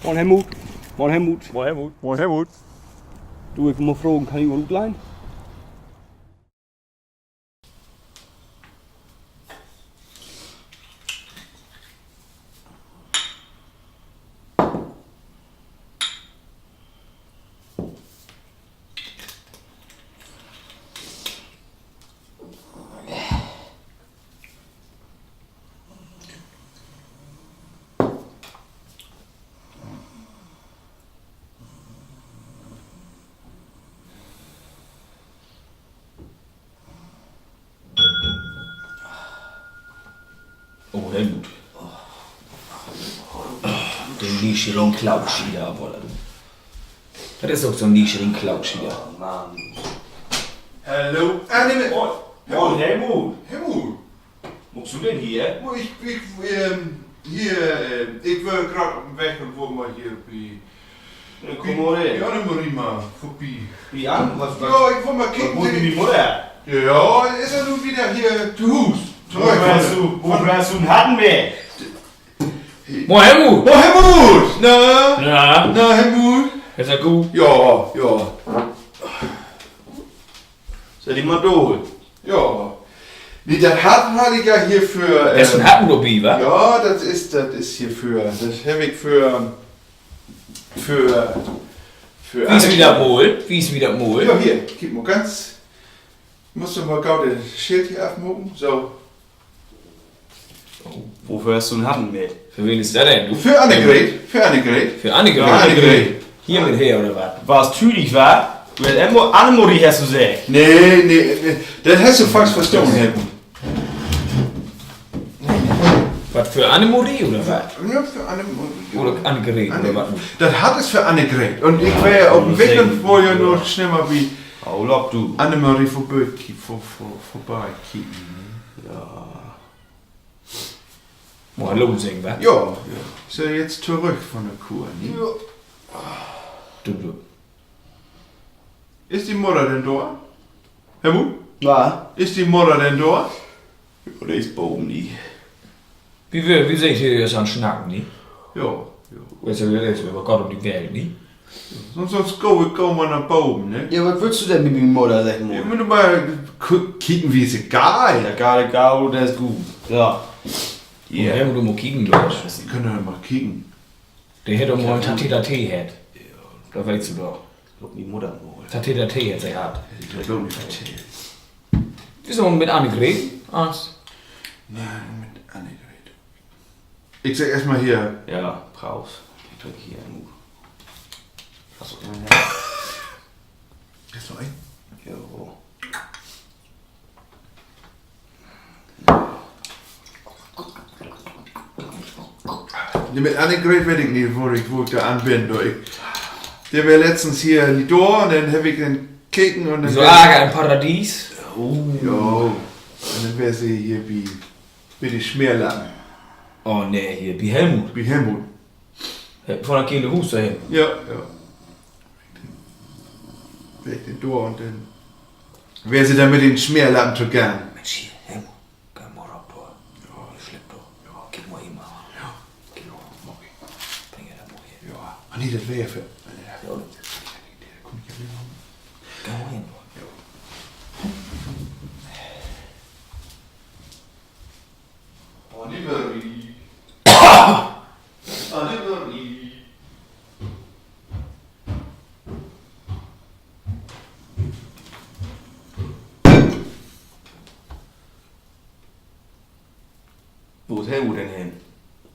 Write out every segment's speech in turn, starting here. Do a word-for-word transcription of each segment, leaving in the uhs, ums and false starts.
Moin, Helmut. Moin, Helmut. Moin, Helmut. Moin, Helmut. Du, ik mutt fragen, kann ik mal utleihen? Oh, Helmut. Den nischerigen Klaukschieter, aver dat is ok so 'n nischerigen Klaukschieter. Hallo, Anne. Moin, Helmut. Helmut. Maakst du denn hier? Ik, ik, ähm, hier, ähm, ik weer graad op den Weg un wull mal hier bi, kumm mal rin, bi Annemarie mal vörbi. Bi Anne? Wat, wat, ja, ik wull mal kieken, wo is mien Mudder? Ja, is se nu wedder hier to Huus? Wo weerst du, wo weerst du denn hatten, Mann? Moin, Helmut. Moin, Helmut. Na? Na? Na, Helmut? Is dat goot? Ja, ja. Sett di mal dor. Ja. Nee, dat Hart harr ik ja hier för, hest du 'n Hatten dorbi, wa? Ja, dat is, dat is hier för, dat heff ik för, för, för, wies mi dat mal, wies mi dat mal. Ja, hier, kiek mal ganz. Musst du mal gau dat Schild hier afmaken, so. Woför hest du 'n Hatten mit? För wen is dat denn? För Annegreet, för Annegreet. För Annegreet? Annegreet. Hier mit her, oder wat? Warst tüdelig, wa? Du hest immer Annemarie hest du seggt. Nee, nee, nee, dat hest du falsch verstahn, Helmut. Wat, för Annemarie, oder wat? Ja, för Annemarie. Oder Annegreet, oder wat? Dat Hart is för Annegreet. Un ik weer op den Weg un wull ja noch snell mal bi Annemarie vörbi, vör, vör, vörbi kieken, ne? Ja. Mal Hallo seggen, wa? Ja, ja. Is ja nu torüch von de Kur, ne? Ja. Du, du. Is de Mudder denn dor? Helmut? Ja? Is de Mudder denn dor? Ja, de is boven, ne? Wi, wi, wi sünd hier eerst an Snacken, ne? Ja, ja. Wi sünd ja eerst över Gott un de Welt, ne? Sünst, sünst gah ik gau mal na boven, ne? Ja, wat wullt du denn mit mien Mudder, segg mal? Ik mutt mal k-, kieken, wi is egal. Ja, egal, egal, dat is goot. Ja. Ja. Wi mööt mal kieken, Lars. Wi köönt ja mal kieken. De hett doch mal 'n Tateter-Tee hatt. Ja. Dat weetst du doch. Loop mien Mudder mal. Tateter-Tee hett se hatt. Ik glööv nich, wat de is. Is se mit Annegreet? Ans? Nee, mit Annegreet. Ik segg eerst mal hier. Ja, Prost. Ik drück hier nu. Hest du noch een? Hest du noch een? Jo. Nee, mit Annegreet weet ik nich, wo ik, wo ik dor an bün, dor ik, de weer letztens hier nich dor un denn heff ik denn keken un denn so weer Arger in't Paradies. Oh. Jo. Un denn weer se hier bi, bi de Smeerlappen. Oh nee, hier bi Helmut. Bi Helmut. He, vör dat gele Huus dor hen. Ja, ja. Weer ik denn dor un denn weer se dor mit den Smeerlappen togangen. Minsch, hier, Helmut, gah mal rop dor. Ja. Slipp dor. Ja. Kiek mal even an. Ja. Kiek mal. Bring dat mal hier. Ja. Ah, nee, dat weer ja för, ja, de kummt ja weer. Gah mal hen. Ja. Annemarie. Annemarie. Wo is Helmut denn hen?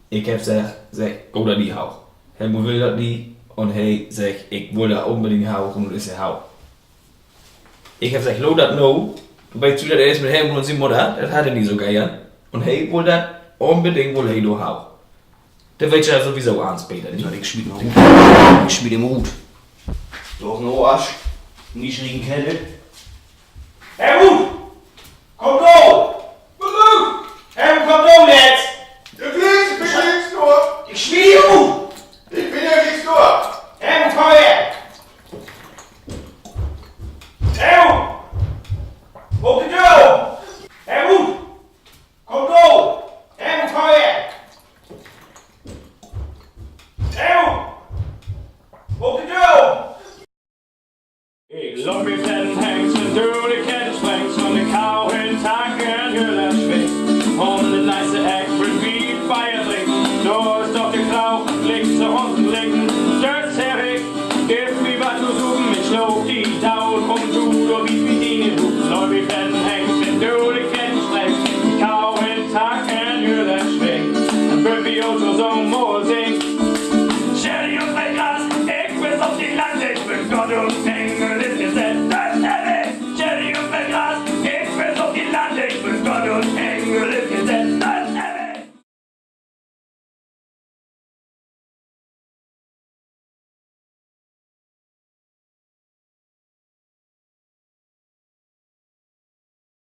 Ik heff seggt, segg, gah dor nich hooch. Helmut will dat nich un he seggt, ik wull dor unbedingt hooch un nu is he hooch. Ik heff seggt, laat dat nu. Du weetst, dat is mit Helmut un sien Mudder, dat hett he nich so geern. Un he wull dat unbedingt, wull he dor hooch. De weet ja sowieso allens beter, ne? Ik smiet em rut. Ik smiet em rut. Dor is en Arsch. Nischerigen Kerl. Helmut! Kumm dor! Helmut, kumm dor jetzt! Ik bün glieks dor! Ik smiet di rut! Ik bün ja glieks dor! Helmut, kumm her! Helmut! Maak de Döör op! Helmut! Kumm dor! Helmut, kumm her! Helmut! Op de Döör! Ik loop mit den Hengst, wenn du de Kette sprengst, von de Kau in Tank in Hölle schwingst. Un de nächste Eck will wi Beer drinken, dor is doch de Klau, links unten linken.